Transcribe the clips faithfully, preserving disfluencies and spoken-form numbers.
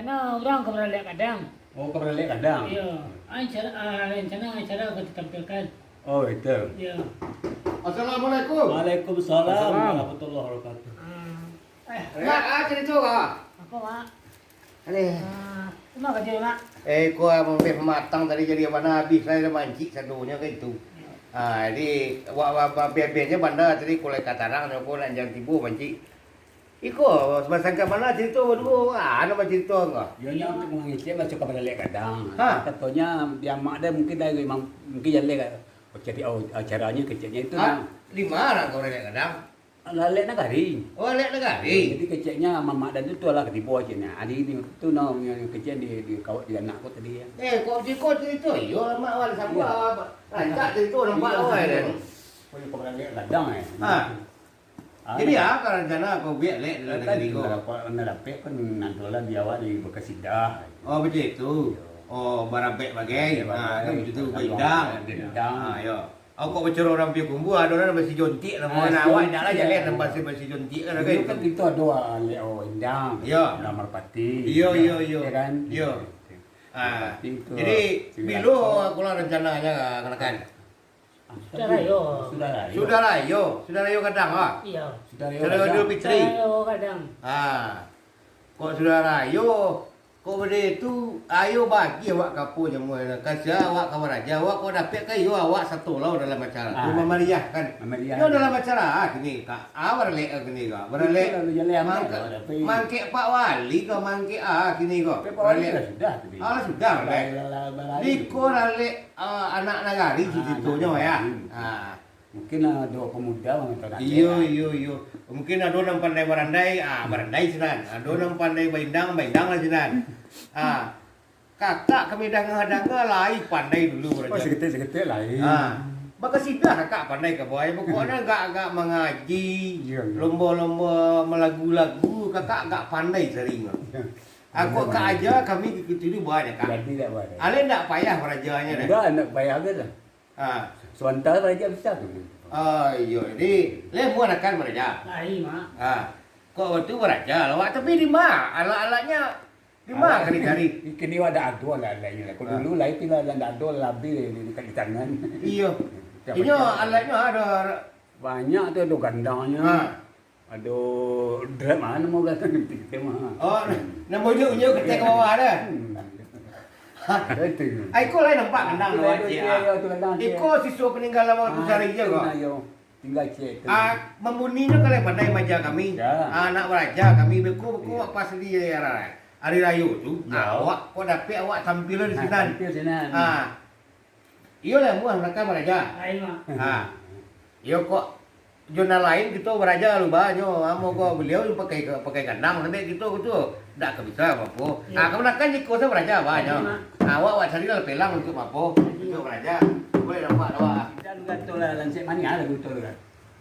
Nah, urang ka baralek gadang. Oh, ka baralek gadang? Iyo. Acara, ah, rencana acara ka ditampilkan. Oh, itu. Iyo. Assalamualaikum. Waalaikumsalam Assalam. Warahmatullahi wabarakatuh. Ah. Eh, Mak, ah, cerita, Mak. Apa, Mak? Aduh. Ah, tu mah kerja, Mak. Eh, ko, ah, mambeh matang tadi jadi abana abih, saya dah mancik sadonyo ka itu. Ah, jadi, wa-, wa-, wa-, abih-abihnyo banda tadi kulai katarang, ko nak jan tibo mancik. Iko, basangka bana cerita baduo, ah, anu bacerita ko. Iyo, nyo untuk mangecek masuk ka baralek gadang. Ha. Katonyo, di amak dia mungkin dari mam-, mungkin jaleh ka, oh, jadi, oh, acaranyo keceknyo itu. Ah, nah. Di mana kau baralek gadang? Lalek nagari. Oh, lalek nagari. Jadi keceknyo mamak dan tu, tu lah katibo keceknyo. Adi ni tu no, yang kecek di, di kawak di anak ko tadi, ya. Eh, kok di kau cerita? Iyo, mak wan sama. Iyo. Rancak cerita nampak. Iyo, awal iyo. Kan. Kau yang kau baralek gadang, eh. Ha. Ah. Jadi, apa rencana kau buek lek dalam kan negeri kau? Kalau kau nak dapek kan, nanti lah di awak di Bekasidah. Oh, macam itu. Iyo. Oh, barabek bagai. Barabek bagai. Ah, kan macam tu, baindang. Baindang. Ah, iyo. Awak kok bacaro urang Payakumbuah, ado urang basi jontik lah, awak indak lah jaleh, basi, basi jontik kan, kan itu. Kan itu ado, ah, lek, oh, indang. Iyo. Indang Merpati. Iyo, iyo, iyo. Iyo kan? Iyo. Ah, Merpati tu. Jadi, bilo aku lah rencananyo, kanakan? Ah, sudah rayo. Sudah rayo. Sudah rayo, sudah rayo gadang, ah? Iyo. Sudah rayo gadang. Sudah rayo Idul Fitri. Sudah rayo gadang. Ah. Kok sudah rayo, Kok bade tu, ayo bagi awak ka apo jamuah, ka sia awak ka baraja, awak kok dapek ka iyo awak sato lah dalam acara tu, ah, mamariahkan. Mamariahkan. Iyo dalam acara, ah, kini, Kak. Ah, baralek, ah, kini, Kak. Baralek. Itu lalu jaleh amat, mangkek, kalau dapek. Mangkek Pak Wali ka mangkek, ah, kini, Kak. Tapi Pak Wali baralek. Lah sudah tadi. Ah, lah sudah, baralek. Baralek, baralek. Di ko baralek, ah, anak nagari, ah, situ nyo, ya. Anak nagari. Ah. Mungkin ado pemuda mangatokan. Iyo, iyo, iyo. Mungkin ado nan pandai barandai, ah, barandai sinan. Ado nan pandai baindang, baindang lah sinan. Ah, kakak kami danga-danga lai pandai dulu baraja. Oh, saketek-saketek lai. Ah, bakasidah kakak pandai ka bawah. Pokoknyo agak-agak mangaji, iyo, iyo, lomba-lomba malagu-lagu, kakak agak pandai sarinyo. Iyo. Aku ka aja kami ikuti dulu bawah, Kak. Jadi dak bawah. Alai ndak payah barajanyo dah. Ndak, ndak payah ke dah. Ah. Suanta baraja bisa tu. Ah, iyo. Jadi, leh muah akan baraja. Lai, Mak. Ah. Kok waktu baraja lah, Wak, tapi di ma? Alat-alatnyo di ma ka dicari? Kini ada ado alat-alatnyo lah. Kok dulu lai pila alat ndak ado, labih di, di, di tangan. Iyo. Inyo alatnyo ado. Banyak tu, ado gandangnyo. Ah. Ado drum, ah, namo kan? Drum, ah. Oh, namo inyo, inyo ketek ka bawah dah. Hmm. Itu. Ai, iko lai nampak kandang tu, Wak, iyo, tu kandang, iko siswa peninggalan waktu sari je ko. Nah, iyo. Tinggal cek tu. Ah, mambuninyo kan lai pandai maja kami. Ya. Ah, anak baraja kami, beko, beko, iyo, pas di hari, hari rayo tu. Ya. Ah, awak kok dapek awak tampil di sinan. Nah, tampil sinan. Ah. Iyo lah, muah makan baraja. Lain, Mak. Ha. Iyo kok, jo nan lain kito baraja lu, ba, nyo, amo ko beliau pakai, pakai kandang, sampai kito tu dak ka bisa apo-apo. Iyo. Ha, kamanakan jiko sa baraja, ba, nyo. Lain, Mak. Ha, awak, awak cari lah pelang untuk apo, untuk baraja. Boleh nampak dah, ba. Dan gato lah, lansek manih lah, gato lah.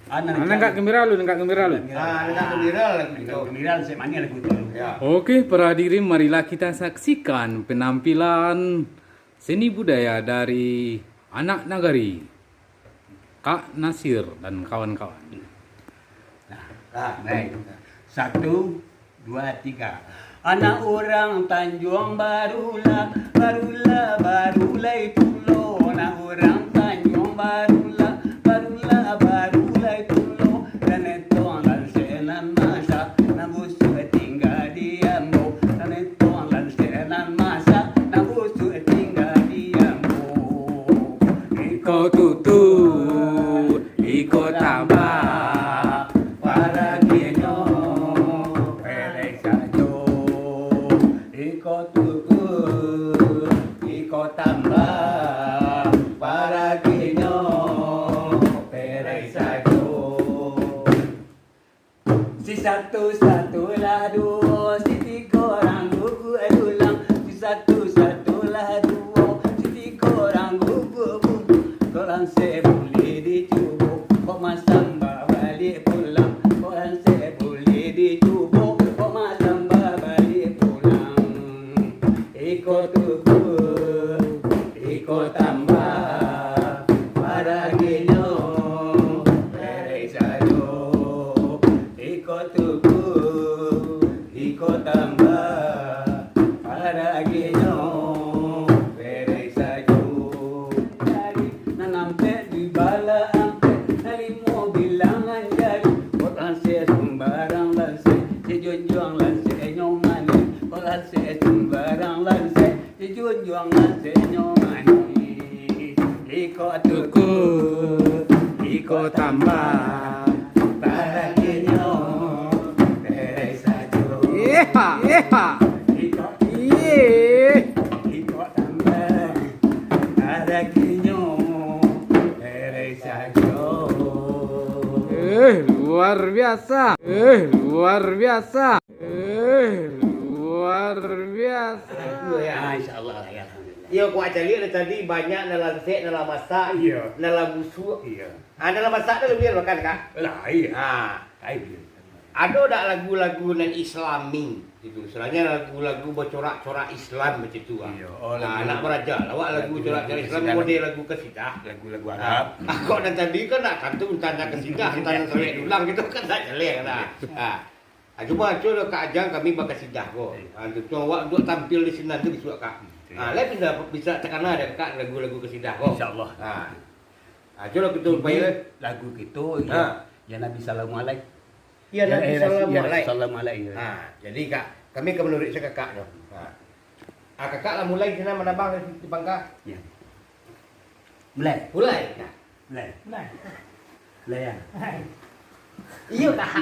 Ah, nah, nangkak gembira lu, nangkak gembira lu. Ha, nangkak gembira lah, gitu. Gembira, lansek manih lah, gato. Ya. Oke, para hadirin, marilah kita saksikan penampilan seni budaya dari anak nagari, Kak Nasir dan kawan-kawan. Nah, baik. Satu, dua, tiga. Anak urang Tanjuang Barulah, Barulah, Barulah itu lo. Anak urang Tanjuang Barulah, Barulah, Barulah itu lo. Dan etong dan senan masa, nabusu tinggal di ambo. Dan etong dan senan masa, nabusu tinggal di ambo. Iko tutu, iko tambah, paraginyo perek sajo. Iko tutu, iko tambah, paraginyo perek sajo. Si satu-satu lah duo, si tigo ranggu dulang. Si satu-satu lah duo, si tigo ranggu bubu. Kok lansek buliah dicubo, kok masam babaliak pulang. Kok lansek buliah dicubo, kok masam babaliak pulang. Iko tuku, iko tambah, paraginyo perek sajo. Iko tuku, iko tambah, Tambah, bahagianyo, beres sajo. Iha, iha. Ikok, iye. Ikok tambah, bahagianyo, beres sajo. Eh, luar biasa. Eh, luar biasa. Eh, luar biasa. Ah, insyaallah lah, ya, alhamdulillah. Iyo, kok caliak dari tadi banyak nan lah sek, nan lah masak, iyo, nan lah busuak. Iyo. Ah, nan lah masak tu labiah makan, Kak? Lah, iyo. Ah. Ai, iyo. Ado dak lagu-lagu nan Islami gitu? Istilahnya lagu-lagu bacorak-corak Islam macam tu, ah. Iyo. Oh, ah, lagu, nak baraja lah, awak lagu, lagu corak-corak Islam, kasidah, model lagu kasidah. Lagu-lagu Arab. Ah, kok nan tadi kan nak tantu entah nan kasidah, entah nan sawek dulang gitu kan tak jaleh lah. Ah. Ah, cuma cubo lah Kak ajang kami bakasidah ko. Iyo. Ah, tu, cuma awak duduk tampil di sinan tu bisuak, Kak. Iyo. Ah, lai bisa, bisa takana dek Kak lagu-lagu kasidah ko. Insyaallah. Ah. Ah, cubo lah kito pai lah. Lagu kito, ya, ha. Ya Nabi Salamu Alaik. Ya, ya, Nabi, ya, Salamu Alaik. Salamu Alaik, ya. Ah, jadi Kak, kami ka manuruik se Kakak tu. Ah. Ah, Kakak lah mulai sinan manabang di pangka. Ya. Mulai. Mulai. Nah. Mulai. Mulai. Mulai, ya. Iyo, Kak.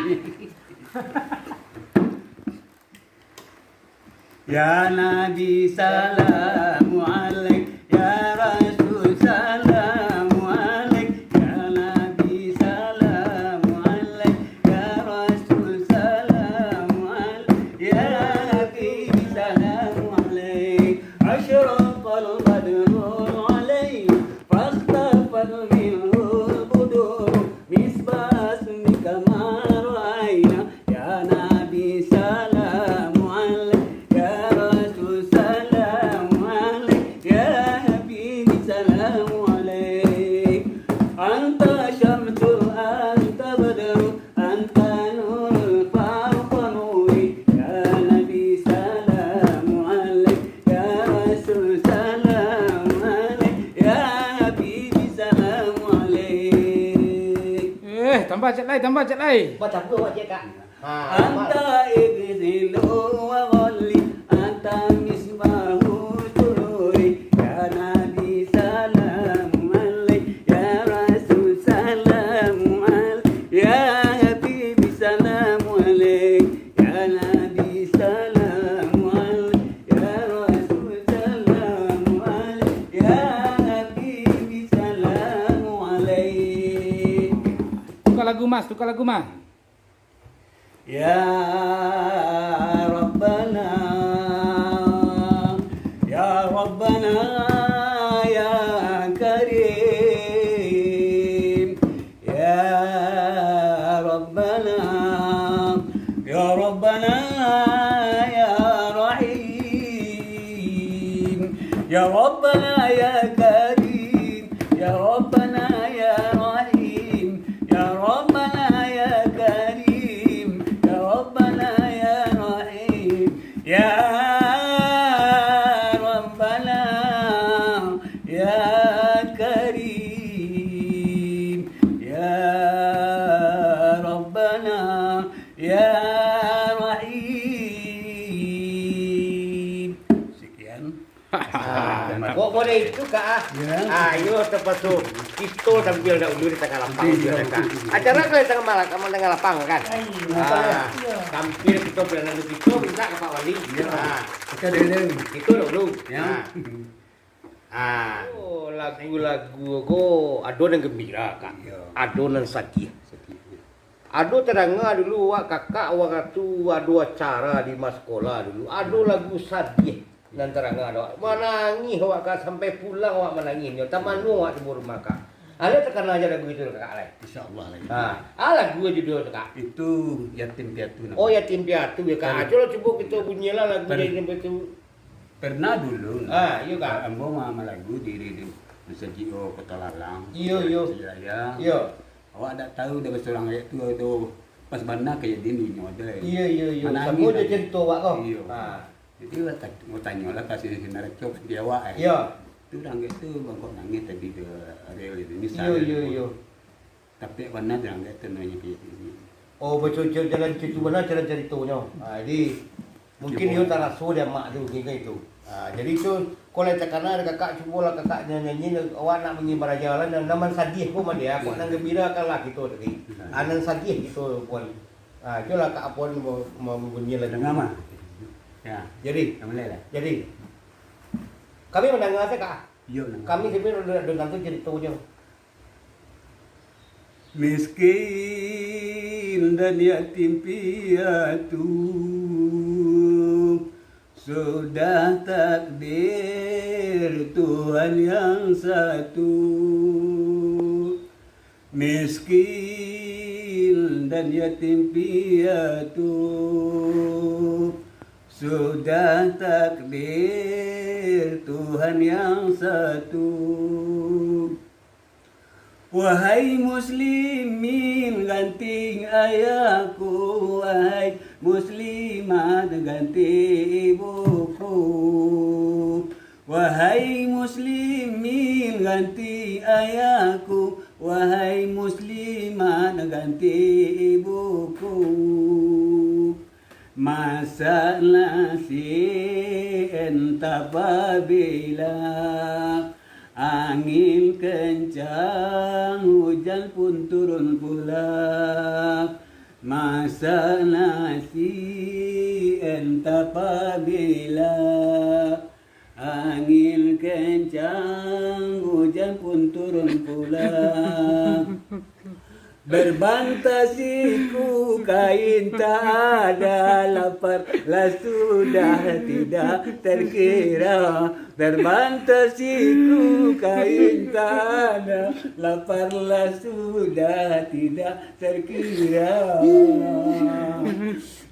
Ya Nabi, salamu alaik. Ya Rasul, salamu alaik. Ya Nabi, salamu alaik. Ya Rasul, salamu alaik. Ya Habib, salamu alaik. Asyraqal badru alaina. Fakhtafat minhul budur, misbah husnika ma ra'aina. Ya Nabi, salamu alaik. Ya Rasul, salamu alaik. Ya Habibi, salamu alaik. Anta syamsun, anta badrun, anta nurun fauqa nuri. Ya Nabi, salamu alaik. Ya Rasul, salamu alaik. Ya Habibi, salamu alaik. Eh, tambah cek lai, tambah cek lai. Baca pun awak cek, Kak. Ha, anta ighsilu wa ghalli, anta misbahu sururi. Ya Nabi, salamu alaik. Ya Rasul, salamu alaik. Ya Habibi, salamu alaik. Ya Nabi, salamu alaik. Ya Rasul, salamu alaik. Ya Habibi, salamu alaik. Tukar lagu, Mas, tukar lagu, Mas. Ya Rabbana, ya Rabbana, ya Karim. Ya Rabbana, ya Rabbana, ya Rahim. Ya Rabbana, ya Karim. Ya Rabbana, ya Rahim. Ya Rabbana, ya Karim. Ya Rabbana, ya Rahim. Ya Rabbana, ya Karim, ya Rabbana, ya Rahim. Sekian. Ah, kok boleh itu, Kak, ah? Ya. Ah, iyo, terpaksa. Kito tampil dahulu di tangah lapang, iyo, Kak. Acara kan di tangah malam, tangah lapang, kan? Iyo. Ah, tampil kito, pilihan kito, minta ka Pak Wali. Iyo. Ah. Oke, deh, deh. Kito dahulu. Ya. Ah. Ah. Oh, lagu-lagu ko ado nan gembira, Kak. Iyo. Ado nan sadih. Sadih. Ado tadanga dulu, wak, Kakak, wakatu ado acara di maskola dulu. Ado lagu sadih. Nan tarang ado, manangih awak, Kak, sampai pulang awak manangihnyo. Tamanu awak tibo rumah, Kak. Alai takana aja lagu itu, Kak, alai. Insyaallah, alai. Ha, ah, lagu judul tu, Kak. Itu Yatim Piatu namanya. Oh, Yatim Piatu ya, Kak. Cubo, cubo kito bunyilah lagu Yatim Piatu. Pernah dulu, ah, iyo, Kak. Ambo ma-, malagu di, di, di Masjid O Kota Lalang. Iyo, iyo. Masjid Raya. Iyo. Awak dak tahu dah basorang ayat tu, tu pas bana kajadian di inyo tu. Iyo, iyo, iyo. Manangih. Samo je carito awak ko. Iyo. Ha. Jadi, lah, ta-, mau tanyolah ka si, si Naraco, ka si awak, eh. Iyo. Tu urang tu bangkok nangih tadi tu, Ariel itu, misal. Iyo, iyo, iyo. Tapi bana urang tu nanya ke ini. Oh, betul, jalan cerita bana, jalan ceritonyo. Ha, jadi, Mungkin iyo taraso di amak tu, mungkin kan itu. Ha, jadi tu, kalau takana dek kakak, cubolah kakak nyanyi, awak nak mangibar aja lah, nan, nan sadiah pun mande, kok nan gembira kan lah kito tadi. Ha, nan sadiah kito pun. Ha, itulah Kak Apon mau, mau bunyi lagu. Danga mah. Ya. Jadi, Dah mulai lah. Jadi, kami mandanga sajo, Kak. Iyo, danga. Kami sampai ado, ado nanti cerita je. Miskin dan yatim piatu, sudah takdir Tuhan yang satu. Miskin dan yatim piatu, sudah takdir Tuhan yang satu. Wahai muslimin, ganti ayahku, wahai muslimat, ganti ibuku. Wahai muslimin, ganti ayahku, wahai muslimat, ganti ibuku. Masak nasi entah pabila, angin kencang, hujan pun turun pula. Masak nasi entah pabila, angin kencang, hujan pun turun pula. Berbantah siku kain tak ada, lapar lah sudah tidak terkira. Berbantah siku kain tak ada, lapar lah sudah tidak terkira.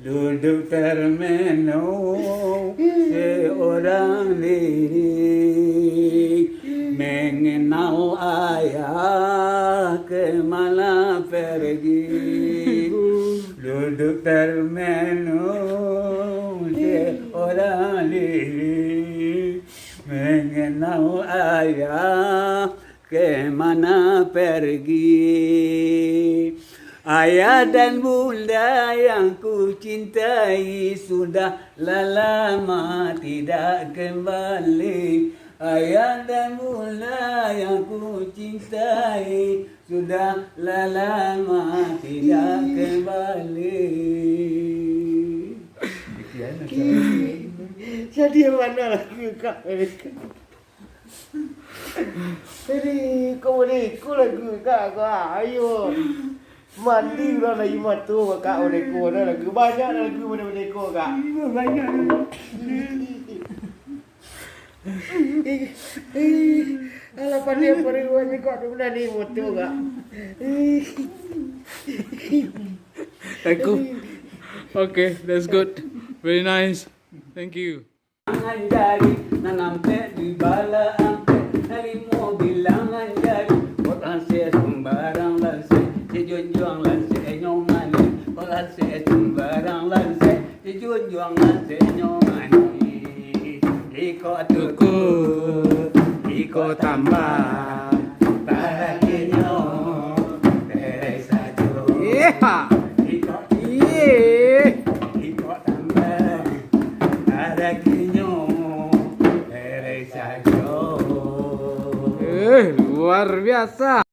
Duduk termenung seorang diri, mengenal ayah ke mana pergi. Duduk termenung seorang diri, mengenal ayah ke mana pergi. Ayah dan bunda yang ku cintai, sudah lah lama tidak kembali. Ayah dan bunda yang ku cintai, sudah lah lama tidak kembali. Jadi, yang mana lagu kau? Jadi, kau boleh ikut lagu kak, kak. Ayo. Mandi urang lai mato kak, boleh ikut lagu. Banyak lagu boleh, boleh ikut kak. Banyak. Eh, eh, alah, pandai apa riwayatnya kak, dia pernah ni moto kak. Thank you. Okay, that's good. Very nice. Thank you. Mangan jari, nan ampek di bala ampek, nan limo bilangan jari. Kok lansek sumbarang lansek, dijunjuang lansek nyo manih. Kok lansek sumbarang lansek, dijunjuang lansek nyo manih. Iko tuku, iko tambah, paraginyo berek sajo. Iya. Iko, iya. Iko tambah, paraginyo berek sajo. Eh, luar biasa.